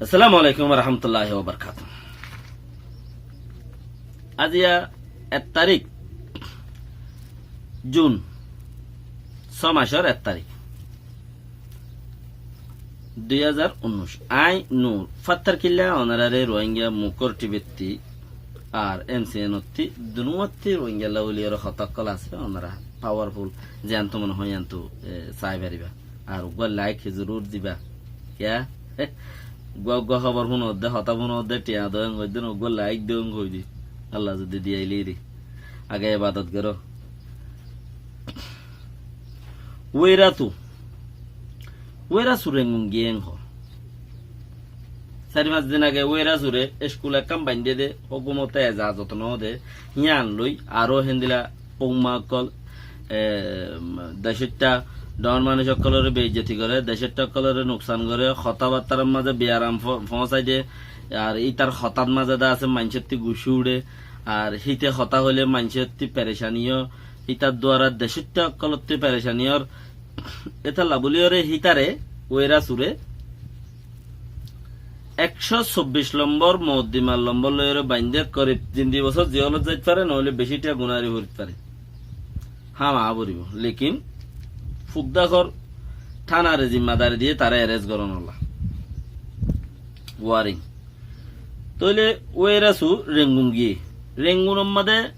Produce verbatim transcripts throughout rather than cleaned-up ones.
Assalamu alaikum warahmatulláhi wabarakátuhu. Aziya ek tarík Jun, só macór ek tarík, dui házar unnúic. Añí Nur Fattar Killa, onoráre Rohingya Mukor Tibetti ar M C N ottí, dunuwatti Rohingya lla buli ore hotá ókkol asé, onorá powerful, ziyántu mone hoó yíantu, e, sai faribá. Ar uggwá like zorur diba. Kiyá? Uggwá uggwá hóbor fúnodde, hotá fúnodde, thiañ do en hoidde, uggwá like do en hoidde. Allah zodi diyailé re. Age ebadot goró. Wérasu. Wérasu Rengun giyé en hoó. Sair fañs din age Wérasu re eskul ekkán baindé de, hókumote ezazot no de, yían loi aró héndilla koummá ókkol, e, decóitta dhoóñr manúic ókkolóre beizzoti goré, decóitta ókkolóre nuksan goré, hotábattar mazé biyaram fo-, foóñsai de, ar ítar hotát mazé de asé maincótti gucú uçé, ar híte hotá hoilé maincótti perecani ó, ítar duara decóitta ókkolótti perecani ór, étalla buli ore hítare, Wérasu re, ekcó sobbic lombor mokoddimar lombor loi ore baindé, korib tin di bosór jeolot zait fare, noóile beci thiañ gunári forit fare. Hámaha foribó. Lekin fudda hór thanare zimmadari diyé taré erest gorónolla. Warin. Tóile Wérasu Rengun giyé. Rengunor mazé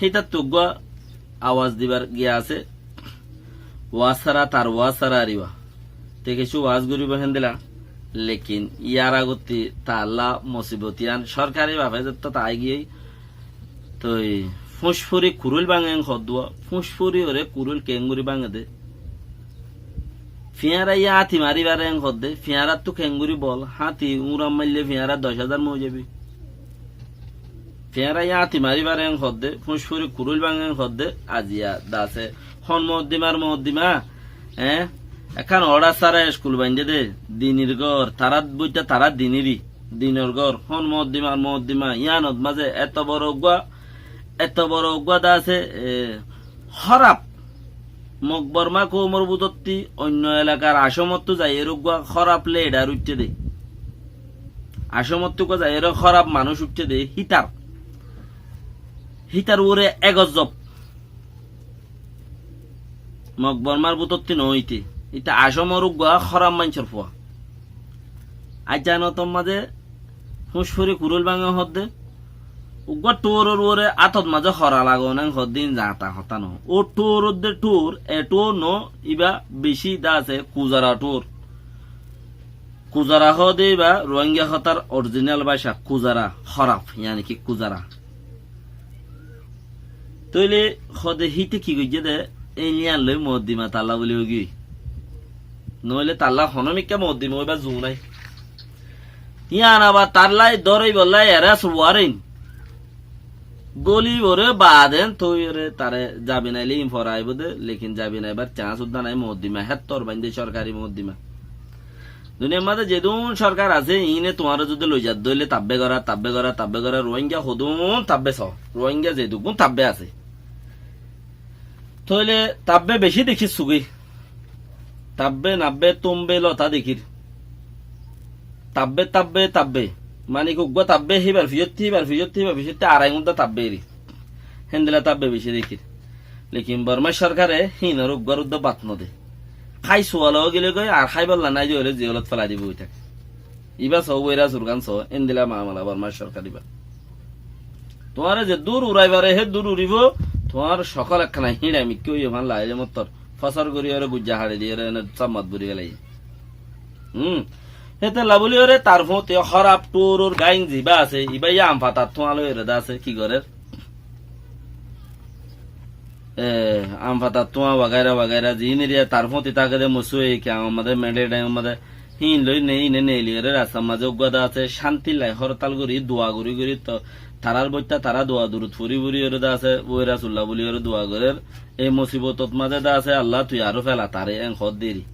hítattu uggwá awaz dibar giya asé. Waz sára, tar waz sára ar íba. Te kessú waz goríbo héndilla. Lekin yar agotti talla musibot yían sorkari bafe zettót aái giyé. Toi fúñcfuri kuróil báñge en hoddúa, fúñcfuri ore kuróil keéngorí báñge de. Fiñára yá áñti maribár en hodde, fiñárattu keéngorí bol, háñti úñra maille fiñára doc házar moi zabi. Fiñára yá áñti maribár en hodde, fúñcfuri kuróil báñge en hodde, aziya dase hon mokoddimar mokoddima, e, ekkán oçá sára eskul baindé de, dinir gór, tarát boitta tará diniri, dinor gór, hon mokoddimar mokoddima, yíanot mazé eto boro uggwá, eto boro uggwá dase, e, hóraf Mog Borma koumor bútotti oinno elakar Acómottu zaiyóre uggwá hóraf leidar uiththé dé. Acómottu uggwá zaiyóre hóraf manúic uiththé dé, hítar. Hítar uore e gozzob. Mog Bormar bútotti noóite. Íta Acómor uggwá hóraf maincór fua. Aijja notór mazé fúñcfuri kuróil báñge hoódde. Uggwá thuóror uore átot mazé hora lagon en hoódde, ín zañta hotá noó. Ó thuór ódde thuór, e thuór noó, íba bicí dase kuzara thuór. Kuzara hoóde íba Rohingya hotár orijinal báca, kuzara, hóraf, yáni ki kuzara. Tóile hoóde híte ki goijjé dé, éin yían loi mokoddima talla buli óigiyoi. Noóile talla honómikká mokoddima óibar zu nái. Yían abar tallai dóroibollá erest warin. Góliboré baaden tóiyore taré zabin ailé ín fora aibó dé, lekin zabin aibar cañs uddá nái, mokoddima héttor baindé sorkari mokoddima. Duniyar mazé zedún sorkar asé, iíne tuáñre zudi loizadde óile tabbe gorá, tabbe gorá, tabbe gorá, Rohingya hodún tabbe soó, Rohingya zedukkún tabbe asé. Tóile tabbe bicí dekír sugí. Tabbe nabbe tumbe lota dekír. Tabbe, tabbe, tabbe. Mani ki uggwá tabbe híbar fiyotti, híbar fiyotti, híbar fiyotti, arai gúnta tabbe eri. Héndilla tabbe bicí dekír. Lekin Bormar sorkare híinor uggwár uddá bat node. Hái suwal ói gele goi, ar háibolla nái de óile ziyolot felai dibo ói táke. Ibá soó, Wéra Surgán soó, héndilla mamala Bormar sorkar ibá. Tuáñre zeddúr urai fare, héddúr uribó, tuáñr sokól ekkána híñça mikká óiye fán laile mottor, fosár goríyore, gujja haçi diyore, ene sammat buri félaiye. Hum. Hétolla bóliyoré tar fúañti hóraf thuóror gain zibá asé, ibá yá am fatat thuañ loiyore dé asé, ki gorér? E, am fatat thuañ wagaira wagaira ziín eriya tar fúañti táke dé mosúi, ki amar mazé meçe dhaimor mazé, híin loi ne, híine neeliyore rastar mazé uggúa dé asé, cántir lai hórtal gorí, dua gorí gorí, to, tarár boittá tará dua durut fori foriyore dé asé, Wéra Sulla bóliyore dua gorér, ei musibotot mazé dé asé, Allah tui aró féla taré, en hoódde eri.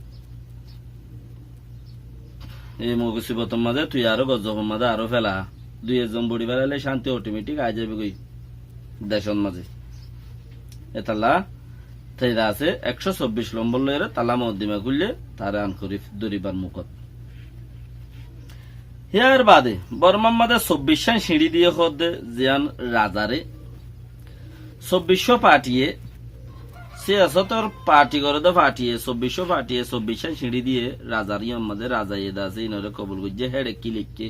Ei musibotor mazé tui aró gozzofor mazé aró féla. Dui ezzon bori félaile cánti otometik ai zaibói goi decót mazé. Etalla te dé asé ekcó sobbic lombor loiyore talla mokoddima kúille taré an gorí dóribar mukót. Híyar baade Bormar mazé sobbiccán siñçí diyé hoódde ziyán razaré, sobbiccó faṭiyé, siyasotor faṭi gorédde faṭiyé, sobbiccó faṭiyé, sobbiccán siñçí diyé razar yían mazé razaye de asé, inoré kobul goijjé, héçe ki leikké?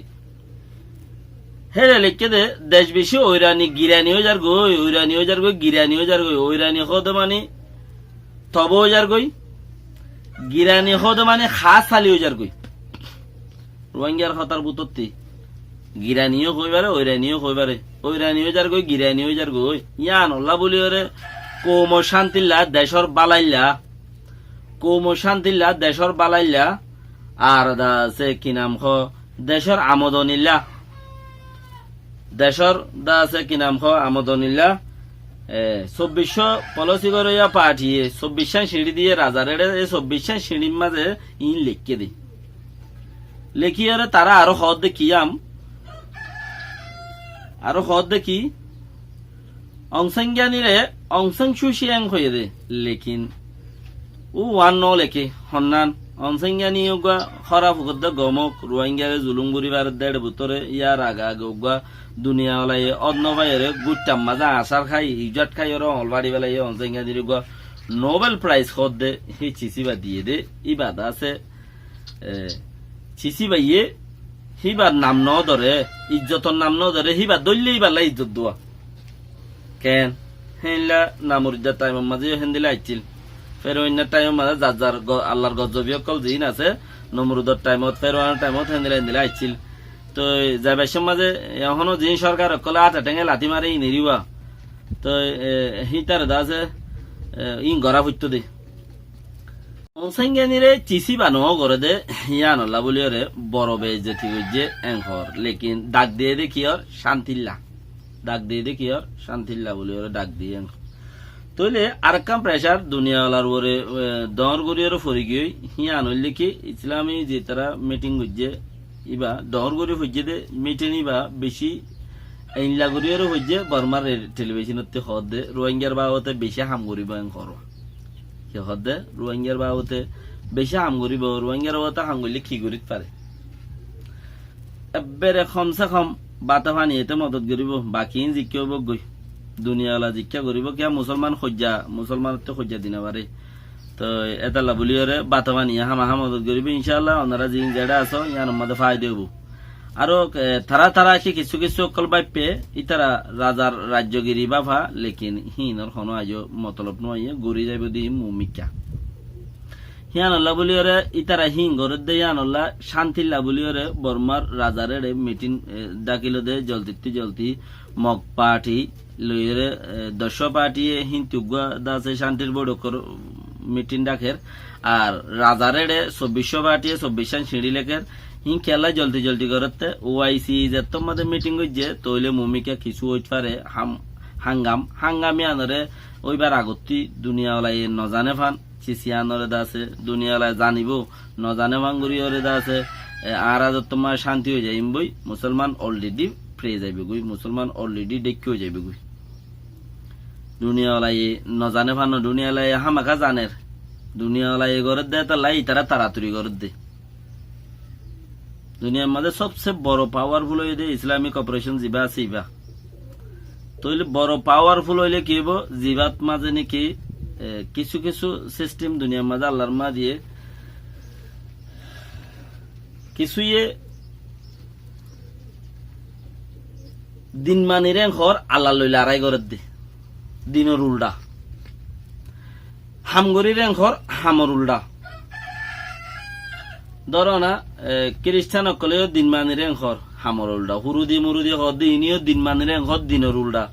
Héçe leikké de, dec bicí oirani girani ói zargói, oirani ói zargói, girani ói zargói, oirani hoóde mani tobo ói zargói, girani hoóde mani hás sali ói zargói. Ruáingar hotár bútotti girani yó hoói fare, oirani yó hoói fare. Oirani ói zargói, girani ói zargói. Yíanollá bóliyoré koumor cántilla, decór bálailla, koumor cántilla, decór bálailla, ar de asé ki nam hoó, decór amodonilla, decór de asé ki nam hoó, amodonilla, e, sobbiccó polisi goróya faṭiyé, sobbiccán siñçí diyé razaré, e sobbiccán siñçír mazé iín leikké de. Leikíyoré tará aró hoódde ki yían, aró hoódde ki, Ong San Suu Kyi re Ong San Suu Kyi eng hoiyé de, lekin uwán no leké, honnán, Ong San Suu Kyi uggúa hóraf gorédde gom ók, Ruáingaré zulúm gorí faredde éçe bútore, yíar age age uggúa duniyawalaye ót no faiyóre gúittam mazé añsár hái, ijjot háiyoré oñl façi felaiyé, Ong San Suu Kyi re uggúa Nobel Prize hoódde, hé cisíba diyé dé, íba de asé, e, cisíbaye híbar nam no dóre, ijjotor nam no dóre, híba dóille íballá ijjot dúa. Keén? Héinla Namrudor thaimor mazé yó héndilla aiccíl. Feroinnar thaimor mazé zar zar go-, Allar gozzobi ókkol ziín asé, Nomrudor thaimot, Feroinor thaimot héndilla héndilla aiccíl. Toi zaibar cómot mazé ehóno ziín sórkar ókkole áte thénge lati mare iín eribá. Toi, e, hítare de asé, e, iín gorá foitto de. Ong San Suu Kyi re cisíba no goré dé, yíanollá bóliyoré boro beizzoti goijjé eng hoór. Lekin dhak diyé dé kiyór? Cántilla. Dhak diyé dé kiyór? Cántilla bóliyoré dhak diyé eng hoór. Tóile arekkán pressure duniyawalar uore, e, dhoóñr goríyoré fori giyói, yían óilde ki, Islami zitará meeting goijjé, íba dhoóñr gorí foijjé dé, meeting íba bicí einla goríyoré foijjé, Bormar re-, telebicónottú hoódde, Ruáingar babote bicí ham goríbo eng hoór. Ki hoódde? Ruáingar babote bicí ham goríbo, Ruáingar babote ham goillé ki gorít fare? Ebbere hom se hom báte faniyete modot goríbo, bakiín zikká óibou goi. Duniyawala zikká goríbo, kiyá Musólman hoijja, Musólmanottú hoijja di no fare. Toi étalla bóliyoré báte faniye hámaha modot goríbo, incálla, onorá ziín zeçé asó, yíanor mazé faida óibou. Aró, e, tará tará ki kissú kissú ókkol báippe, ítara razar raijjogiri báfa, lekin híinor honó aijjó motolob no aiyé, gorí zaibou de iín mumikká. Híanollá bóliyoré ítara híin gorédde, híanollá cántilla bóliyoré Bormar razar éçe meeting, e, dhakilo de joldittú joldi Mog fathi loiyóre, e, doccwá fathiye híntu uggúa de asé cántir boiçókor meeting dhaker. Ar razar éçe sobbiccwá fathiye sobbiccán siñçí leker. Híin kiyólla joldi joldi gorétte, O I C zettór mazé meeting óijje, tóile mumikká kissú óit fare, ham-, hángam, hángam yíanoré óibar agottí duniyawalaye nozané fán, cis yíanoré de asé, duniyawalaye zanibóu, nozané fán goríyoré de asé, e, añára zettór mazé cánti ói zaiyum boi, Musólman already free zaibou goi, Musólman already dhéikka ói zaibou goi. Duniyawalaye nozané fán no, duniyawalaye hámaká zaner. Duniyawalaye gorédde étalla, ítara taratori gorédde. Duniyar mazé sobse boro powerful óiye de Islamic Operation zibá asé ibá. Tóile boro powerful óile ki óibou? Zibát mazé niki, e, kissú kissú system duniyar mazé Allar mazé diyé, kissúye din manir eng hoór, Allar loi larái gorédde. Dinor uldha. Ham gorír eng hoór, hamor uldha. Dóro na, e, Kiristan ókkole yó din manir eng hoór, hamor uldha. Hurudi murudi hoódde, iíne yó din manir eng hoór, dinor uldha.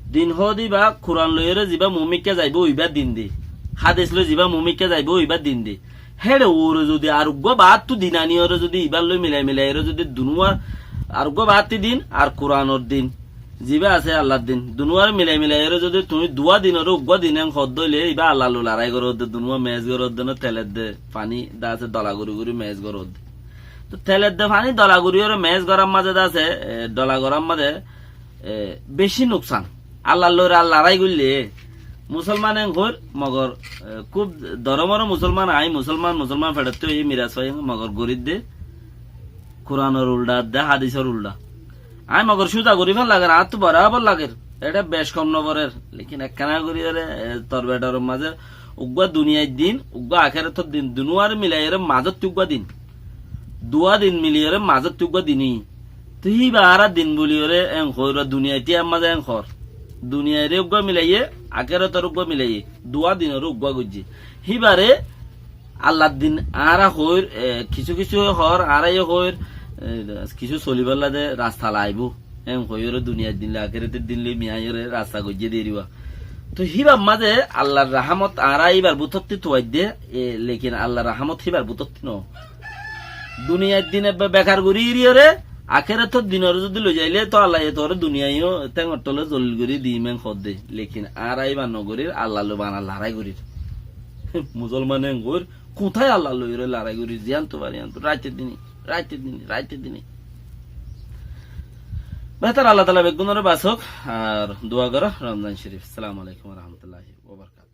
Din hoóde ibá, Kuran loiyóre zibá mumikká zaibóu, ibá din de. Hádis loi zibá mumikká zaibóu, ibá din de. Héçe uore zudi ar uggúa baáttu din aniyoré zudi ibár loi milai milaiyoré zudi dunúa ar uggúa baáttu din ar Kuranor din, zibá asé Allar din, dunúare milai milaiyoré zudi tuñí duwá dinoré uggúa din eng hoódde óile ibá Allar loi larái goródde, dunúa meéc goródde no, teledde faní de asé dola gorí gorí meéc goródde. Tóu teledde faní dola goríyoré meéc gorár mazé de asé, e, dola gorár mazé e, bicí nuksan. Allar loi larái goillé, Musólman eng hoóir, mogor, e, kúb doromor Musólman, añí Musólman, Musólman feçottú óiye miras faiyum, mogor gorídde. Kuranor uldha, de hadisor uldha. Aññí mogor cúza goríbar lager, añáttu borabor lager. Eçé bec kom no forer. Lekin ekkána gorí ore, e, tor beçar mazé uggúa duniyair din, uggúa akérator din, dunuware milaiyóre mazóttu uggúa din. Duwá din milaiyóre mazóttu uggúa din. Toi híba añára din buliyóre en hoóir, duniyair mazé en hoór. Duniyaire uggúa milaiye, akérator uggúa milaiye, duwá dinore uggúa goijjé. Híbare Allar din añára hoóir, e, kissú kissú hoór, añára yó hoóir, e, kissú solibálla de rasta laibóu. En hoóire duniyair din loi, akérator din loi miaiyóre rasta goijjé de eriba. Toi híbar mazé Allar rahámot añára íbar bútotti tuaidde, e, lekin Allar rahámot híbar bútotti noó. Duniyair din ebbe bekar gorí eriyóre, akérator dinore zodi loi zaile, toi Allaye tuáre duniyai yó théngor tole zolil gorí diyum en hoódde. Lekin añára íbar nogorír, Allar loi bana larái gorír. Musolmane en hoóir, kuñtái Allar loi ore larái gorír, ziyántu fari yántu, raite dine, raite dine, raite dine. Behtar Allah taala beggúnore basók, ar dua goró Ramzan Córif. Assalamu alaikum wa rahmatullahi wa barakatuhu.